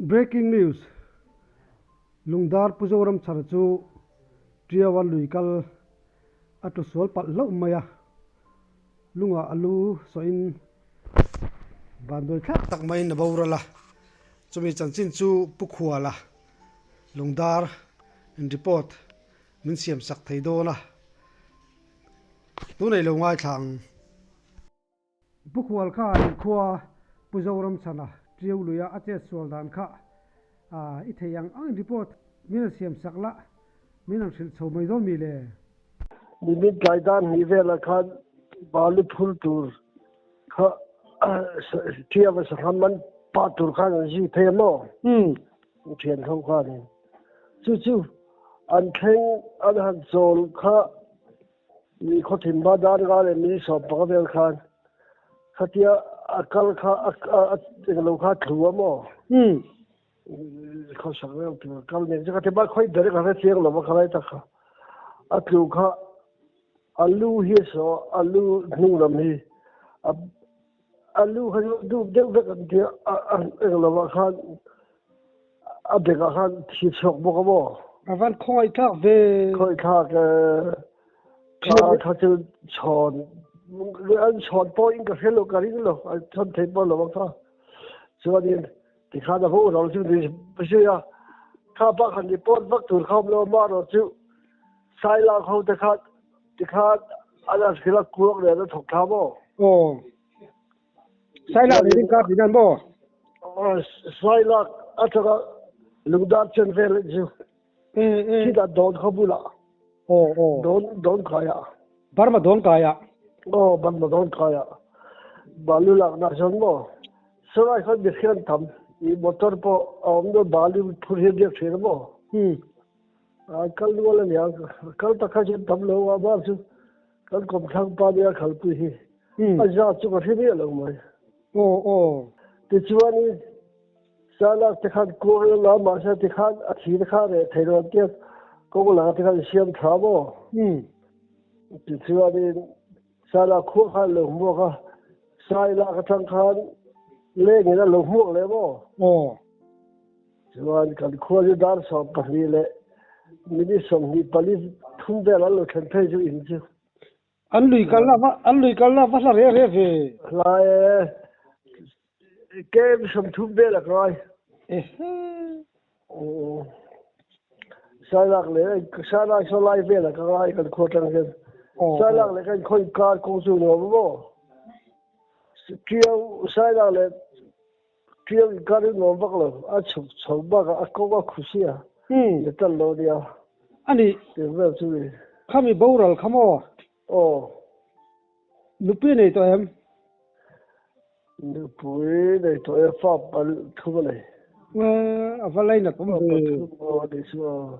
Breaking news, Lungdar Pu Zoramchhana chu Tiaua lui kal a tlu sual palh hlauh mai a, lungah a lu sawhin vanduai thlak tak maiin a boral a, chumi chanchin chu Pu Khuala Lungdar in report min siam sak thei dawn a, tunei lo ngaithla ang. Pu Khual kha inkhua Pu Zoramchhana Tiau luia a chet sual dan kha i thei ang ang in report min han siam sak la, min han hrilh chho mai dawn mi le? Nimin tlai dan hnih velah khan balu phur tur kha Tiau a sangha man pah tur khan an zui phei a maw? Thian ho khanin chu chu an thleng an han chawl kha Mi khawthim ba dan nga leh mi sawm panga vel khan khatia a kal kha a englo kha thlu a maw? Khawsak reuh tur kal nen chu khatia ba khawi ber ka hre chiang lo va khalai tak kha a tlu kha a lu hi saw a lu hnung lam hi a a lu kha chu dup deuh vek an tia a englo ah khan A bekah khan thi chhuak bawk a maw? A van khawngaih thlak ve. Khawngaih thlak e. Kha kha chu chhawn an chhawn pawh in ka hre lo ka ring lo an chhawn thei pawh lo a kha. Chuanin tikhan a ho lo chu ni zui a. Kha bak han report vak tur kha awm lo amaherawh chu Sailak ho te khan tikhan an han hrilh a kuak nen a thawk thla maw? Aw. Sailak nih ding kar ti nan maw? Sailak atanga lungdar chen vel in chu khitah dawn khaw bulah dawn dawn kaiah. Burma dawn kaiah. Aw Burma dawn kaiah balu lakna chuan maw sarai khan mihring an tam i motor pawh a awm dawn balu phur hian biak thin a maw? Kal nual a nia kal tak kha chuan tam lo a mar chu Kan kawmthlang pa nia khalpui hi a zat chu ka hre miah lo mai. Aw aw. Tichuanin Salak te khan kuang ila la mahse tikhan a thi te kha reh thei lo an tia kawng laka te khan siam tha maw? Tichuanin Salak khua khan lo hmuak a, Sailak atang khan lengin a lo hmuak leh maw? Aw. Chuan kan khua chu dar 12 leh minute 24 thum vel an lo thlen phei chu in chu. An lui kalna va an lui kalna va hla reh reh ve. Hla e kem 30 vel a kai. Ehe. Sailak leh Sailak saw lai vel a ka ngai kan khua tang hian. Sailak leh kan khaw inkar kawng chu nuam maw? Tiau Sailak leh Tiang in kar hi nuam vak lo, a chhuk chho bakah a kawng a khu sia, i tal lo nia. A nih. Tiang vel chu ni. Khami boral kha maw? Aw. Nupui nei tawh em? Nupui nei tawh e, fa pal thum a nei. A va lainat awm ve. Fa pathum aw a nih chu aw.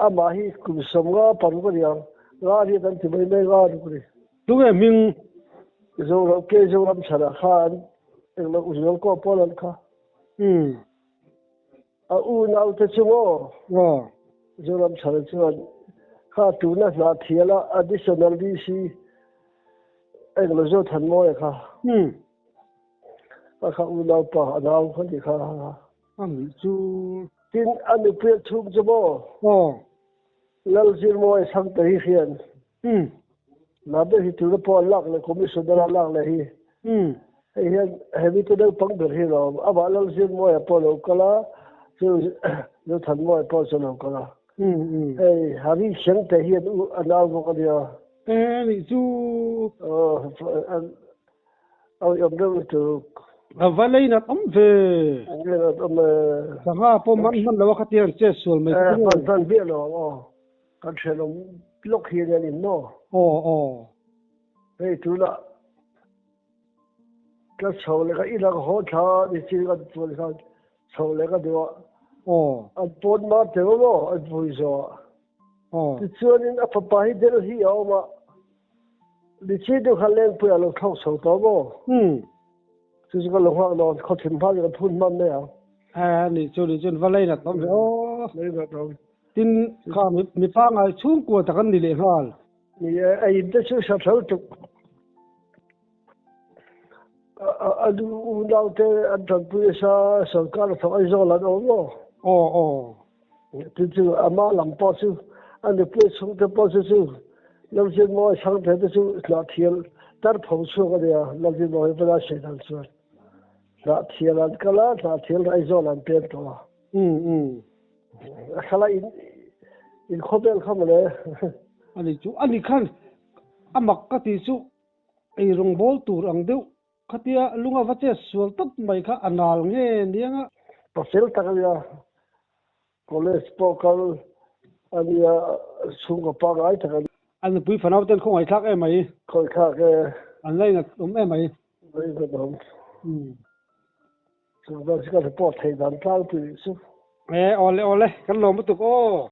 Amah hi kum 50 paruk a ni ang, nga hi kan ti mai mai nga ruk a ni. Tunge hming? Zoram ke Zoram chhanah khan englo uzual kaw pawl an kha. A unau te chu maw? Aw. Zoram chhanah chuan kha tuna hna thiala additional DC englo Zothanmawia kha. A kha unau pa a nau kha ni kha. A nih chu. Tin a nupui a chhung chu maw? Aw. Lalzirmawia Sangte hi hian Na ber hi tuna pawh an lak leh commissioner a lak leh hi. Hei hian hemi te naupang ber hi a lo awm. Amah Lalzirmawia pawh a lo kal a, chu Zothanmawia pawh chu a lo kal a. Hei Hari Sengte hian u a nau bawk a nia. E nih chu. Aw a awm deuh lutuk. A va leinat awm ve. Leinat awm e. Sangha pawh man hman lo a khatiang an chet sual mai chu. Man hman viah lo ang aw. Kan ṭhenawm lawk hian an in maw? Aw aw. Hei tunah ka chho leh ka inah ka haw thla a ni chin kan chuan khan chho leh ka duh a. Aw. An pawn mar tel maw an vui zawh a. Aw. Tichuanin a fapa hi Delhi a awm a. Nichin deuh khan Lengpui ah lo thlawk chho tawh maw? Chu chu ka lo nghak dawn, khaw thim hma chu kan phun hman mai ang. A nih chu nih chuan va leinat awm ve aw. Leinat awm. Tin kha mi pangai chhungkua tak an ni leh nghal. Ni e, a in te chu sa tho tuk. A nu unaute an tanpui nasa, sorkar thawk Aizawl an awm maw? Aw aw. Tin chu ama lam pawh chu a nupui chhungte pawh chu chu Lalzinmawia chhangte te chu Hnahthial tar pho chhuak a nia, Lalzinmawia pawh a sawi dan chuan Hnahthial an kal a, Hnahthial Aizawl an pem tawh a. Um um. A thlalak in in khawvel kha mawle. Ani chu ani khan a mak ka ti chu Ei rawngbâwl tur ang deuh khatia lunga va chet sual tawp mai kha a nal nge niang a. Pasel tak a nia, college pawh kal a nia, chhungkaw pangngai tak a ni. A nupui fanau ten khawngaihthlak em mai. Khawngaihthlak e. An lainat awm em mai. Lainat awm. Chuvang chu ka report theih dan tlangpui chu. E, awle awle, kan lawm lutuk aw.